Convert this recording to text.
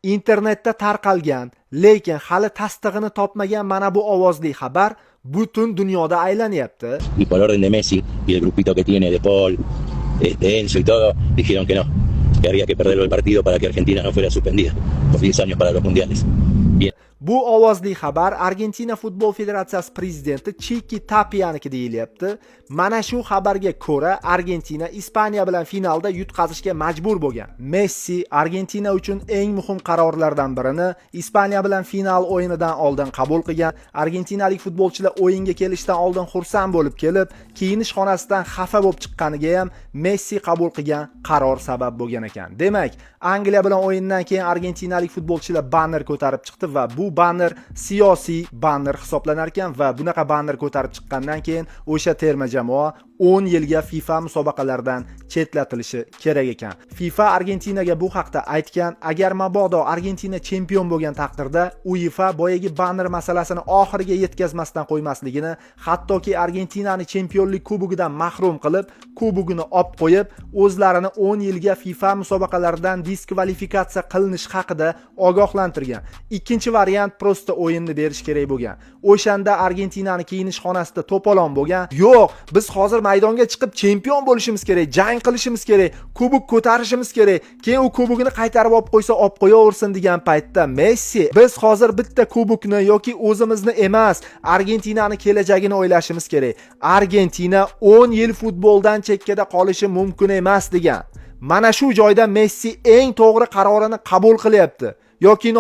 Internetda tarqalgan, lekin hali tasdig'ini topmagan mana bu ovozli xabar butun dunyoda aylanyapti. Y por orden de Messi y del grupito que tiene de Paul, Enzo y todo, dijeron que no, que había que perderlo el partido para que Argentina no fuera suspendida por 10 años para los mundiales. Bien. Bu ovozli xabar Argentina futbol federatsiyasi prezidenti Chiki Tapiyaniki deyilyapti. Mana shu xabarga ko'ra, Argentina Ispaniya bilan finalda yutqazishga majbur bo'lgan. Messi Argentina uchun eng muhim qarorlardan birini Ispaniya bilan final o'yinidan oldin qabul qilgan. Argentinalik futbolchilar o'yinga kelishdan oldin xursand bo'lib kelib, kiyinish xonasidan xafa bo'lib chiqqaniga ham Messi qabul qilgan qaror sabab bo'lgan ekan. Demak, Angliya bilan o'yindan keyin argentinalik futbolchilar banner ko'tarib chiqdi va bu banner siyosiy banner hisoblanar ekan va bunaqa banner ko'tarib chiqqandan keyin o'sha terma jamoa 10 yilga FIFA musobaqalaridan chetlatilishi kerak ekan. FIFA Argentinaga bu haqda aytgan, agar mabodo Argentina chempion bo'lgan taqdirda UEFA boyagi banner masalasini oxiriga yetkazmasdan qo'ymasligini, hattoki Argentinani chempionlik kubogidan mahrum qilib, kubogini olib qo'yib, o'zlarini 10 yilga FIFA musobaqalaridan diskvalifikatsiya qilinishi haqida ogohlantirgan. Ikkinchi variant просто o'yinni berish kerak bo'lgan. O'shanda Argentinani kiyinish xonasida to'polon bo'lgan. Yo'q, biz hozir maydonga chiqib chempion bo'lishimiz kerak, jang qilishimiz kerak, kubok ko'tarishimiz kerak. Keyin u kubogini qaytarib olib qo'ysa, olib qo'yaversin degan paytda Messi biz hozir bitta kubokni yoki o'zimizni emas, Argentinani kelajagini o'ylashimiz kerak. Argentina 10 yil futboldan chekkada qolishi mumkin emas degan. Mana shu joyda Messi eng to'g'ri qarorini qabul qilyapti yoki